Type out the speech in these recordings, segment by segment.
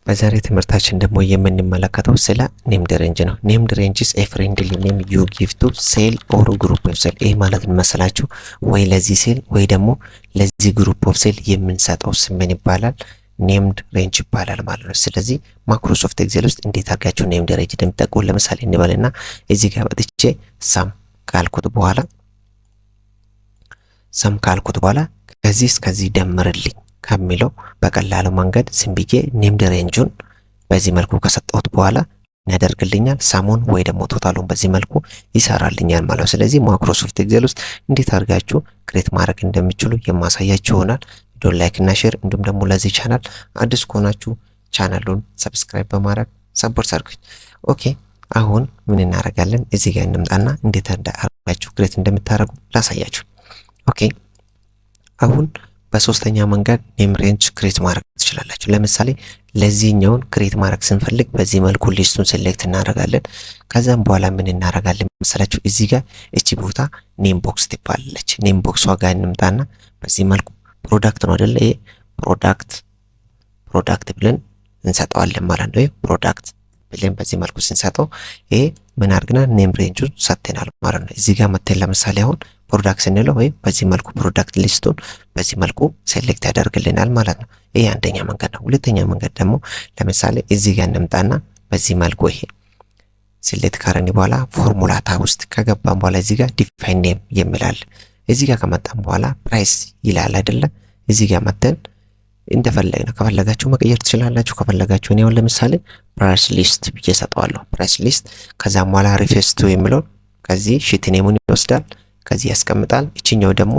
በዛሬ ትምህርታችን ደግሞ የምንመለከተው ስለ named range ነው። Named range is a friendly name you give to cell or group of cell። ይህ ማለት ምን መሰላችሁ? ወይ ለዚህ ሴል ወይ ደግሞ ለዚህ group of cell የምንሰጠው ስም ምን ይባላል? Named range ይባላል ማለት ነው። ስለዚህ Microsoft Excel ውስጥ እንዴት አድርጋችሁ named range እንደምትጠቀሙ ለምሳሌ እንበልና እዚህ ጋር መጥቼ sum ካልኩት በኋላ ከዚህ እስከዚህ ደምርልኝ ከሚለው በቀላሉ መንገድ ዝም ብዬ named range ኡን በዚህ መልኩ ከሰጠሁት በኋላ ያደርግልኛል sum ኡን ወይ ደግሞ total ኡን በዚህ መልኩ ይሰራልኛል ማለት ነው። ስለዚህ Microsoft Excel ውስጥ እንዴት አድርጋችሁ create ማድረግ እንደሚችሉ የማሳያችሁ ይሆናል። ቪዲዮን like እና share እንዲሁም ደግሞ ለዚህ ቻናል አዲስ ከሆናችሁ ቻናሉን subscribe በማድረግ support አድርጉኝ። Okay፣ አሁን ምን እናደርጋለን? እዚህ ጋር እንምጣና እንዴት አድርጋችሁ create እንደምታደርጉ ላሳያችሁ። Okay፣ አሁን በሶስተኛ መንገድ name range create ማድረግ ትችላላችሁ። ለምሳሌ ለዚህኛውን create ማድረግ ስንፈልግ በዚህ መልኩ list ኡን select እናደርጋለን። ከዛም በኋላ ምን እናደርጋለን መሰላችሁ? እዚህ ጋር እቺ ቦታ name box ትባላለች። Name box ጋር እንምጣና በዚህ መልኩ product ነው አይደለ? ይሄ product ብለን እንሰጠዋለን ማለት ነው። ይሄ product ብለን በዚህ መልኩ ስንሰጠው ይሄ ምን አድርገናል? Name range ኡን ሰጥተናል ማለት ነው። እዚህ ጋር መተን ለምሳሌ አሁን product ስንለው ወይም በዚህ መልኩ product list ኡን በዚህ መልኩ select ያደርግልናል ማለት ነው። ይሄ አንደኛ መንገድ ነው። ሁለተኛ መንገድ ደግሞ ለምሳሌ እዚህ ጋር እንምጣና በዚህ መልኩ ይሄ select ካረግን በኋላ formula tab ውስጥ ከገባን በኋላ እዚህ ጋር define name የሚላል እዚህ ጋር ከመጣን በኋላ price ይላል አይደለ? እዚህ ጋር መተን እንደፈለግ ነው። ከፈለጋችሁ መቀየር ትችላላችሁ። ከፈለጋችሁ እኔ አሁን ለምሳሌ price list ብዬ ሰጠዋለሁ። Price list ከዛም በኋላ refers to የሚለውን ከዚህ sheet name ኡን ይወስዳል፣ ከዚህ ያስቀምጣል። እችኛው ደግሞ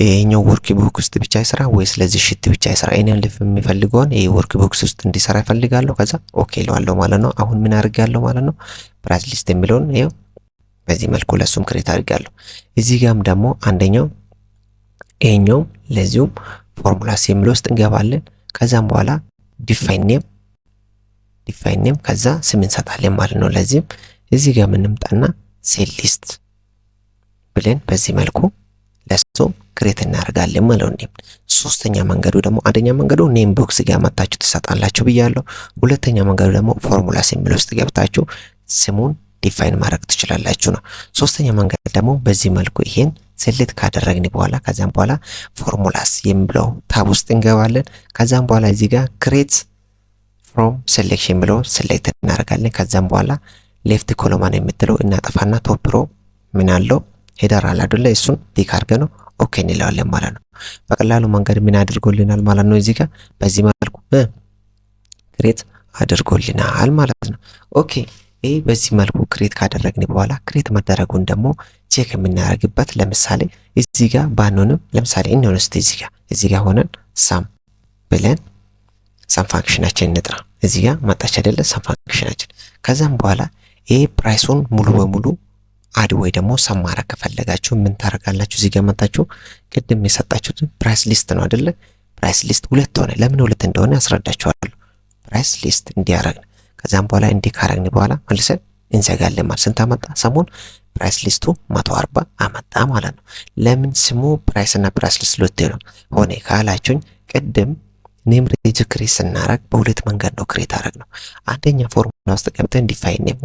ይሄኛው workbook ውስጥ ብቻ ይሰራ ወይስ ለዚህ sheet ብቻ ይሰራ? እኔ የሚፈልገውን ይሄ workbook ውስጥ እንዲሰራ ይፈልጋለሁ። ከዛ okay እለዋለሁ ማለት ነው። አሁን ምን አድርጋለሁ ማለት ነው? Price list የሚለውን ይኸው በዚህ መልኩ ለሱም create አድርጋለሁ። እዚህ ጋም ደግሞ አንደኛው ይሄኛውም ለዚሁም formulas የሚለው ውስጥ እንገባለን። ከዛም በኋላ define name ከዛ ስም እንሰጣለን ማለት ነው። ለዚህም እዚህ ጋር የምንምጣና sale list ብለን በዚህ መልኩ ለሱም create እናደርጋለን ማለት ነው። ሶስተኛ መንገዱ ደግሞ፣ አንደኛ መንገዱ name box ጋር መታችሁ ትሰጣላችሁ ብያለሁ። ሁለተኛ መንገዱ ደግሞ formulas የሚለው ውስጥ ገብታችሁ ስሙን define ማድረግ ትችላላችሁ ነው። ሶስተኛ መንገድ ደግሞ በዚህ መልኩ ይሄን select ካደረግን በኋላ ከዚያም በኋላ formulas የሚለው tab ውስጥ እንገባለን። ከዛም በኋላ እዚህ ጋር create from selection የሚለው select እናደርጋለን። ከዛም በኋላ left column የምትለው እናጠፋና top row ምን አለው header አለ አይደለ? እሱን tick አድርገን ነው okay እንለዋለን ማለት ነው። በቀላሉ መንገድ ምን አድርጎልናል ማለት ነው። እዚህ ጋር በዚህ መልኩ create አድርጎልናል ማለት ነው። Okay፣ ይህ በዚህ መልኩ create ካደረግን በኋላ create መደረጉን ደግሞ check የምናደርግበት ለምሳሌ እዚህ ጋር ባንሆንም ለምሳሌ እንሆን እስቲ እዚህ ጋር ሆነን sum ብለን sum function ኣችን እንጥራ። እዚህ ጋር መጣች አይደለ? Sum function ኣችን። ከዛም በኋላ ይሄ price ኡን ሙሉ በሙሉ add ወይ ደግሞ sum ማድረግ ከፈለጋችሁ ምን ታደርጋላችሁ? እዚህ ጋር መጣችሁ ቅድም የሰጣችሁትን price list ነው አይደለ? Price list ሁለት ሆነ። ለምን ሁለት እንደሆነ ያስረዳችኋለሁ። Price list እንዲያረግን ከዛም በኋላ እንዲህ ካረግን በኋላ መልሰን እንዘጋለን ማለት ስንት አመጣ? Sum ኡን price list ኡ 140 አመጣ ማለት ነው። ለምን ስሙ price እና price list ሁለት ነው ሆነ ካላችሁኝ ቅድም name range create ስናረግ በሁለት መንገድ ነው create አረግ ነው። አንደኛ ፎርሙላ ውስጥ ገብተን define name፣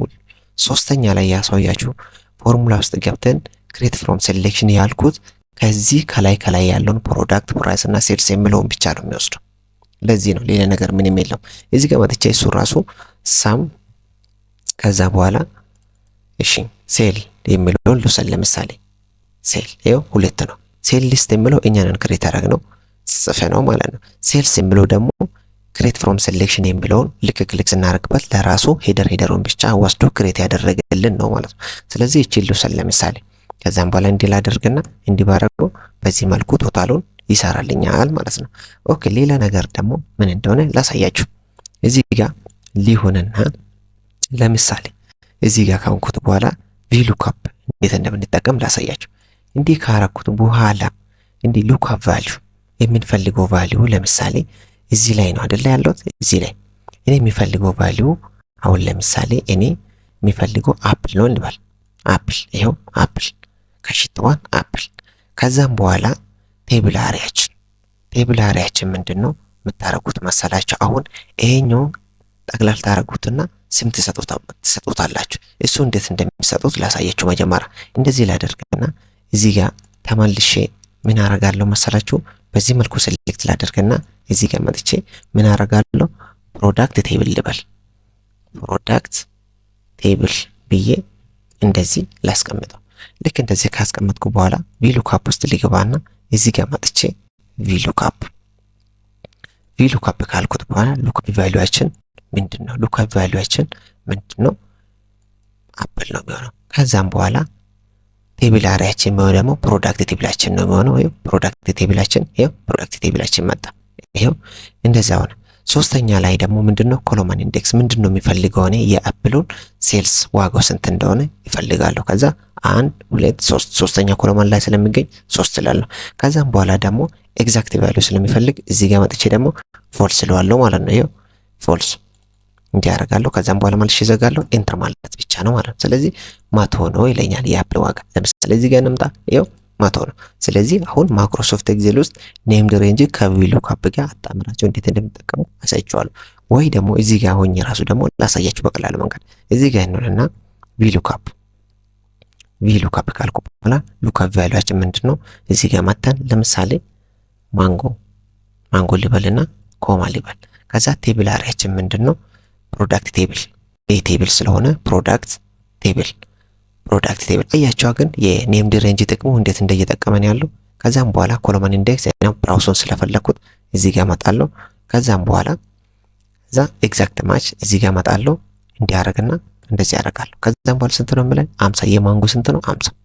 ሶስተኛ ላይ ያሳያችሁ ፎርሙላ ውስጥ ገብተን create from selection ያልኩት ከዚህ ከላይ ከላይ ያለውን product፣ price እና sales የሚለውን ብቻ ነው የሚወስደው። ለዚህ ነው፣ ሌላ ነገር ምንም የለውም። እዚህ ጋር መጥቼ እሱ ራሱ sum ከዛ በኋላ እሺ sale የሚለውን ልውሰድ። ለምሳሌ sale ይኸው ሁለት ነው። Sale list የሚለው እኛንን create ያደረግነው ጽፈ ነው ማለት ነው። Sales የሚለው ደግሞ create from selection የሚለውን ልክ click ስናደርግበት ለራሱ header ኡን ብቻ ወስዶ create ያደረገልን ነው ማለት ነው። ስለዚህ እቺን ልውሰድ ለምሳሌ። ከዛም በኋላ እንዲህ ላደርግና እንዲህ ባረገው በዚህ መልኩ total ኡን ይሰራልኛል ማለት ነው። Okay፣ ሌላ ነገር ደግሞ ምን እንደሆነ ላሳያችሁ። እዚህ ጋር ሊሆንና ለምሳሌ እዚህ ጋር ካንኩት በኋላ VLOOKUP እንዴት እንደምንጠቀም ላሳያችሁ። እንዲህ ካረኩት በኋላ እንዲህ lookup value የምንፈልገው value ለምሳሌ እዚህ ላይ ነው አይደለ ያለሁት? እዚህ ላይ እኔ የሚፈልገው value አሁን ለምሳሌ እኔ የሚፈልገው apple ነው እንበል። Apple ይኸው apple ከ sheet one apple። ከዛም በኋላ table area ኣችን ምንድን ነው? የምታረጉት መሰላችሁ? አሁን ይሄኛውን ጠቅላል ታረጉትና ስም ትሰጡታላችሁ። እሱ እንዴት እንደሚሰጡት ላሳያችሁ። መጀመሪያ እንደዚህ ላደርግና እዚህ ጋር ተመልሼ ምን አረጋለሁ መሰላችሁ? በዚህ መልኩ select ላደርግና እዚህ ጋር መጥቼ ምን አረጋለሁ? Product table ልበል። Product table ብዬ እንደዚህ ላስቀምጠው። ልክ እንደዚህ ካስቀመጥኩ በኋላ VLOOKUP ውስጥ ልግባና እዚህ ጋር መጥቼ VLOOKUP፣ VLOOKUP ካልኩት በኋላ lookup value ኣችን ምንድን ነው? Lookup value ኣችን ምንድን ነው? Apple ነው የሚሆነው። ከዛም በኋላ table array ኣችን የሚሆነው ደግሞ product table ኣችን ነው የሚሆነው። ይኸው product table ኣችን፣ ይኸው product table ኣችን መጣ። ይኸው እንደዛ ሆነ። ሶስተኛ ላይ ደግሞ ምንድነው? Column index ምንድን ነው የሚፈልገው? እኔ የ apple ኡን sales ዋጋው ስንት እንደሆነ ይፈልጋለሁ። ከዛ አንድ፣ ሁለት፣ ሶስት፣ ሶስተኛ column ላይ ስለሚገኝ ሶስት እላለሁ። ከዛም በኋላ ደግሞ exact value ስለሚፈልግ እዚህ ጋር መጥቼ ደግሞ false እለዋለሁ ማለት ነው። ይኸው false እንዲህ አደርጋለሁ። ከዛም በኋላ መልሼ እዘጋለሁ። Enter ማለት ብቻ ነው ማለት ነው። ስለዚህ 100 ነው ይለኛል የ apple ዋጋ። ለምሳሌ እዚህ ጋር እንምጣ። ይኸው 100 ነው። ስለዚህ አሁን Microsoft Excel ውስጥ named range ከ VLOOKUP ጋር አጣምራቸው እንዴት እንደሚጠቀሙ አሳይቼዋለሁ። ወይ ደግሞ እዚህ ጋር ሆኜ ራሱ ደግሞ ላሳያችሁ በቀላሉ መንገድ። እዚህ ጋር እንሆንና VLOOKUP፣ VLOOKUP ካልኩ በኋላ lookup value ኣችን ምንድን ነው? እዚህ ጋር መተን ለምሳሌ ማንጎ፣ ማንጎ ልበልና comma ልበል። ከዛ table array ኣችን ምንድን ነው? Product table፣ ይህ table ስለሆነ product table፣ product table። አያቸዋ ግን የ named range ጥቅሙ እንዴት እንደየጠቀመን ያለው። ከዛም በኋላ column index price ኡን ስለፈለኩት እዚህ ጋር መጣለሁ። ከዛም በኋላ እዛ exact match እዚህ ጋር መጣለሁ። እንዲያደርግና እንደዚህ ያደርጋለሁ። ከዛም በኋላ ስንት ነው የምለን? 50። የማንጎ ስንት ነው? 50።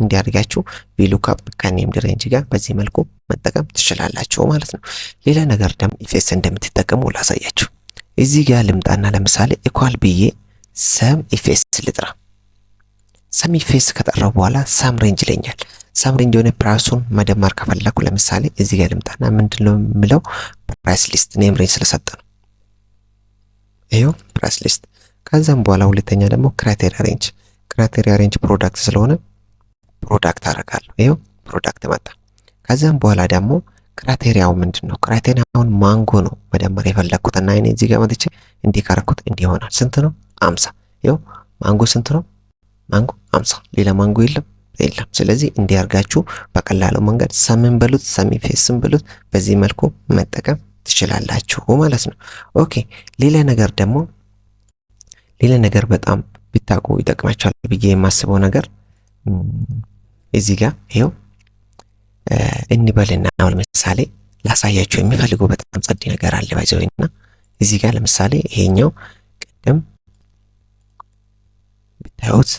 እንዲያደርጋችሁ VLOOKUP ከ named range ጋር በዚህ መልኩ መጠቀም ትችላላችሁ ማለት ነው። ሌላ ነገር ደግሞ IFS እንደምትጠቀሙ ላሳያችሁ። እዚህ ጋር ልምጣና ለምሳሌ equal ብዬ sum IFS ልጥራ። Sum IFS ከጠራው በኋላ sum range ይለኛል። Sum range የሆነ price ኡን መደመር ከፈለኩ ለምሳሌ እዚህ ጋር ልምጣና ምንድን ነው የምለው? Price list፣ name range ስለሰጠ ነው። ይኸው price list። ከዛም በኋላ ሁለተኛ ደግሞ criteria range፣ criteria range product ስለሆነ product አደርጋለሁ። ይኸው product መጣ። ከዛም በኋላ ደግሞ criteria ው ምንድን ነው? Criteria ውን ማንጎ ነው መደመር የፈለግኩት እና እኔ እዚህ ጋር መጥቼ እንዲህ ካረኩት እንዲህ ይሆናል። ስንት ነው? 50። ይኸው ማንጎ ስንት ነው? ማንጎ 50። ሌላ ማንጎ የለም፣ የለም። ስለዚህ እንዲህ አድርጋችሁ በቀላሉ መንገድ sum ን በሉት፣ sum IFS ን በሉት፣ በዚህ መልኩ መጠቀም ትችላላችሁ ማለት ነው። Okay፣ ሌላ ነገር ደግሞ፣ ሌላ ነገር በጣም ብታውቁ ይጠቅማችኋል ብዬ የማስበው ነገር እዚህ ጋር ይኸው እንበልና አሁን ለምሳሌ ላሳያችሁ የሚፈልገው በጣም ጸዴ ነገር አለ by the way። እና እዚህ ጋር ለምሳሌ ይሄኛው ቅድም ብታዩት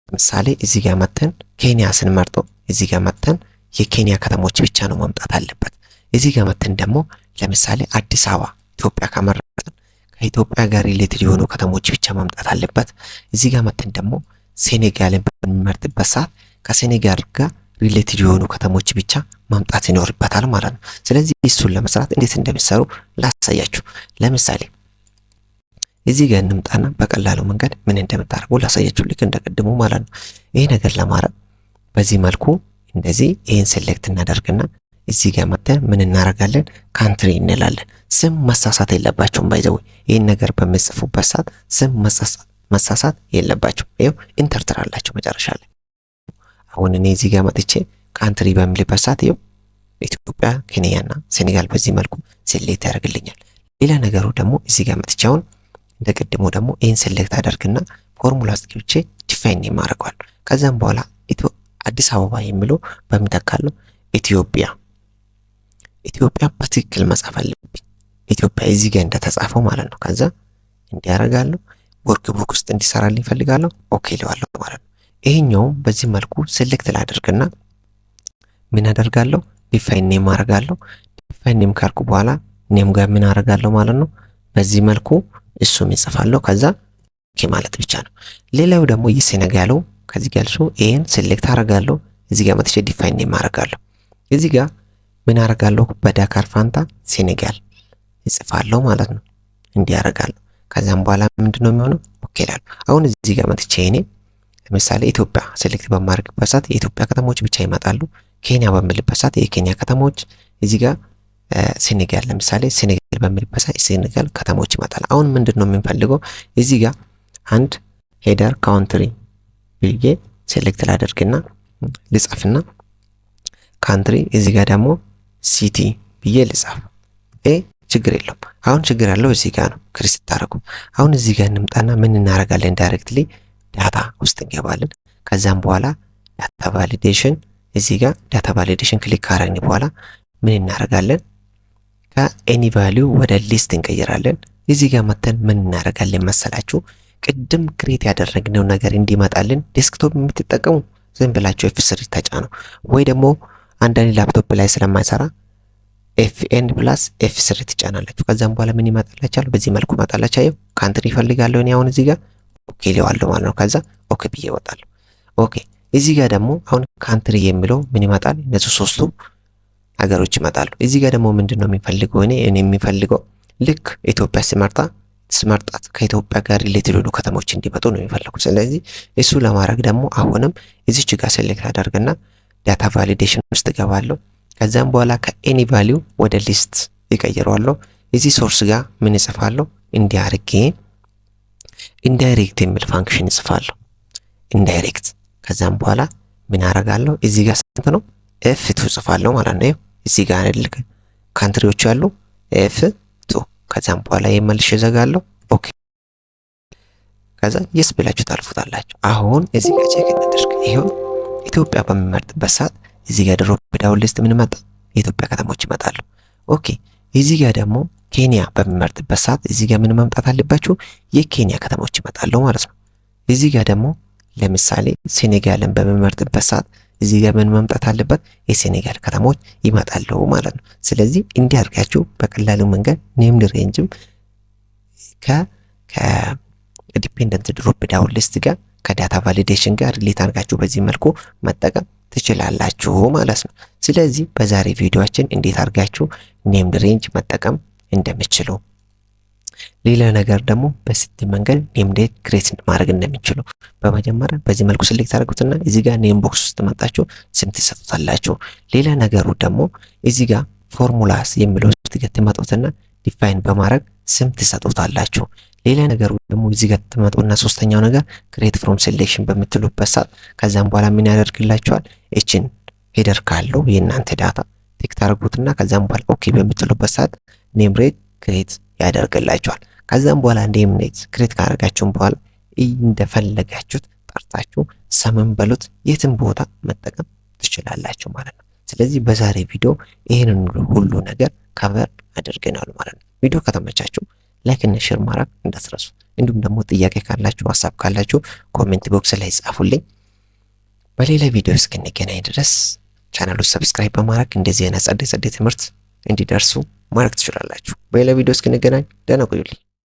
ለምሳሌ እዚህ ጋር መተን ኬንያ ስንመርጠው እዚህ ጋር መተን የኬንያ ከተሞች ብቻ ነው መምጣት አለበት። እዚህ ጋር መተን ደግሞ ለምሳሌ አዲስ አበባ ኢትዮጵያ ከመረጥን ከኢትዮጵያ ጋር related የሆኑ ከተሞች ብቻ መምጣት አለበት። እዚህ ጋር መተን ደግሞ ሴኔጋልን በምንመርጥበት ሰዓት ከሴኔጋል ጋር related የሆኑ ከተሞች ብቻ ማምጣት ይኖርበታል ማለት ነው። ስለዚህ እሱን ለመስራት እንዴት እንደሚሰሩ ላሳያችሁ። ለምሳሌ እዚህ ጋር እንምጣና በቀላሉ መንገድ ምን እንደምታደርጉ ላሳያችሁ፣ ልክ እንደቅድሙ ማለት ነው። ይሄ ነገር ለማድረግ በዚህ መልኩ እንደዚህ ይሄን select እናደርግና እዚህ ጋር መጥተን ምን እናደርጋለን? Country እንላለን። ስም መሳሳት የለባቸውም። By the way፣ ይህን ነገር በምጽፉበት ሰዓት ስም መሳሳት የለባቸው። ይኸው enter ትላላችሁ መጨረሻ ላይ። አሁን እኔ እዚህ ጋር መጥቼ country በምልበት ሰዓት ይኸው ኢትዮጵያ፣ ኬንያና ሴኔጋል በዚህ መልኩ select ያደርግልኛል። ሌላ ነገሩ ደግሞ እዚህ ጋር መጥቼ አሁን እንደ ቅድሞ ደግሞ ይህን select አደርግና ፎርሙላ ውስጥ ገብቼ define name አደርገዋለሁ። ከዛም በኋላ አዲስ አበባ የሚለው በሚተካለው ኢትዮጵያ፣ ኢትዮጵያ በትክክል መጻፍ አለብኝ። ኢትዮጵያ እዚህ ጋር እንደተጻፈው ማለት ነው። ከዛ እንዲያደርጋለሁ፣ workbook ውስጥ እንዲሰራልኝ እፈልጋለሁ። Okay እለዋለሁ ማለት ነው። ይሄኛውም በዚህ መልኩ select ላደርግና ምን አደርጋለሁ? Define name አደርጋለሁ። Define name ካልኩ በኋላ name ጋር ምን አደርጋለሁ ማለት ነው። በዚህ መልኩ እሱም ይጽፋለሁ። ከዛ okay ማለት ብቻ ነው። ሌላው ደግሞ የሴኔጋሉ ከዚህ ጋር እሱ ይሄን select አደርጋለሁ። እዚህ ጋር መጥቼ define name አደርጋለሁ። እዚህ ጋር ምን አደርጋለሁ? በዳካር ፋንታ ሴኔጋል እጽፋለሁ ማለት ነው። እንዲህ አደርጋለሁ። ከዛም በኋላ ምንድነው የሚሆነው? Okay እላለሁ። አሁን እዚህ ጋር መጥቼ እኔ ለምሳሌ ኢትዮጵያ select በማድረግበት ሰዓት የኢትዮጵያ ከተሞች ብቻ ይመጣሉ። ኬንያ በምልበት ሰዓት የኬንያ ከተሞች፣ እዚህ ጋር ሴኔጋል፣ ለምሳሌ ሴኔጋል በሚልበት ሰዓት የሴኔጋል ከተሞች ይመጣል። አሁን ምንድን ነው የምንፈልገው? እዚህ ጋር አንድ header country ብዬ select ላደርግና ልጻፍና country እዚህ ጋር ደግሞ city ብዬ ልጻፍ። ችግር የለውም። አሁን ችግር ያለው እዚህ ጋር ነው። Create ስታደርጉ አሁን እዚህ ጋር እንምጣና ምን እናደርጋለን? Directly data ውስጥ እንገባለን። ከዛም በኋላ data validation፣ እዚህ ጋር data validation click ካረግን በኋላ ምን እናደርጋለን? ከ any value ወደ list እንቀይራለን። እዚህ ጋር መተን ምን እናደርጋለን መሰላችሁ? ቅድም create ያደረግነው ነገር እንዲመጣልን desktop የምትጠቀሙ ዝም ብላችሁ F3 ተጫኑ፣ ወይ ደግሞ አንዳንድ ላፕቶፕ ላይ ስለማይሰራ Fn plus F3 ትጫናላችሁ። ከዛም በኋላ ምን ይመጣላችኋል? በዚህ መልኩ ይመጣላችኋል። አየው፣ country ይፈልጋለሁ እኔ አሁን እዚህ ጋር okay እለዋለሁ ማለት ነው። ከዛ okay ብዬ እወጣለሁ። Okay፣ እዚህ ጋር ደግሞ አሁን country የሚለው ምን ይመጣል? እነዚህ ሶስቱ ሀገሮች ይመጣሉ። እዚህ ጋር ደግሞ ምንድን ነው የሚፈልገው? እኔ የሚፈልገው ልክ ኢትዮጵያ ስመርጣት ከኢትዮጵያ ጋር related የሆኑ ከተሞች እንዲመጡ ነው የሚፈልጉ። ስለዚህ እሱ ለማድረግ ደግሞ አሁንም እዚች ጋር select አደርግና data validation ውስጥ እገባለሁ። ከዛም በኋላ ከ any value ወደ list ይቀይረዋለሁ። እዚህ source ጋር ምን እጽፋለሁ? እንዲህ አድርጌ indirect የሚል function እጽፋለሁ። Indirect፣ ከዛም በኋላ ምን አረጋለሁ? እዚህ ጋር ስንት ነው? F2 እጽፋለሁ ማለት ነው። እዚህ ጋር አይደል country ዎቹ ያሉ? F2። ከዛም በኋላ የመልሼ እዘጋለሁ። Okay፣ ከዛ yes ብላችሁ ታልፉታላችሁ። አሁን እዚህ ጋር check እናደርግ። ይሄው ኢትዮጵያ በሚመርጥበት ሰዓት እዚህ ጋር drop down list ምን መጣ? የኢትዮጵያ ከተሞች ይመጣሉ። Okay፣ እዚህ ጋር ደግሞ ኬንያ በሚመርጥበት ሰዓት እዚህ ጋር ምን መምጣት አለባችሁ? የኬንያ ከተሞች ይመጣሉ ማለት ነው። እዚህ ጋር ደግሞ ለምሳሌ ሴኔጋልን በሚመርጥበት ሰዓት እዚህ ጋር ምን መምጣት አለበት? የሴኔጋል ከተሞች ይመጣሉ ማለት ነው። ስለዚህ እንዲህ አድርጋችሁ በቀላሉ መንገድ named range ም ከ dependent drop down list ጋር ከ data validation ጋር relate አድርጋችሁ በዚህ መልኩ መጠቀም ትችላላችሁ ማለት ነው። ስለዚህ በዛሬ ቪዲዮአችን እንዴት አድርጋችሁ named range መጠቀም እንደምትችሉ፣ ሌላ ነገር ደግሞ በ city መንገድ named create ማድረግ እንደሚችሉ፣ በመጀመሪያ በዚህ መልኩ select አድርጉትና እዚህ ጋር name box ውስጥ መጣችሁ ስም ትሰጡታላችሁ። ሌላ ነገሩ ደግሞ እዚህ ጋር formulas የሚለው ውስጥ ትመጡትና define በማድረግ ስም ትሰጡታላችሁ። ሌላ ነገሩ ደግሞ እዚህ ጋር ትመጡና ሶስተኛው ነገር create from selection በምትሉበት ሰዓት ከዛም በኋላ ምን ያደርግላችኋል? እችን header ካለው የእናንተ data tick ታደርጉትና ከዛም በኋላ okay በምትሉበት ሰዓት name range create ያደርግላችኋል። ከዛም በኋላ name range create ካደረጋችሁም በኋላ እንደፈለጋችሁት ጠርታችሁ ሰምን በሉት የትም ቦታ መጠቀም ትችላላችሁ ማለት ነው። ስለዚህ በዛሬ ቪዲዮ ይህንን ሁሉ ነገር cover አድርገናል ማለት ነው። ቪዲዮ ከተመቻችሁ like እና share ማድረግ እንዳትረሱ። እንዲሁም ደግሞ ጥያቄ ካላችሁ፣ ሀሳብ ካላችሁ comment box ላይ ጻፉልኝ። በሌላ ቪዲዮ እስክንገናኝ ድረስ ቻናሉ subscribe በማድረግ እንደዚህ አይነት ጸዴ ጸዴ ትምህርት እንዲደርሱ ማድረግ ትችላላችሁ። በሌላ ቪዲዮ እስክንገናኝ ደህና ቆዩልኝ።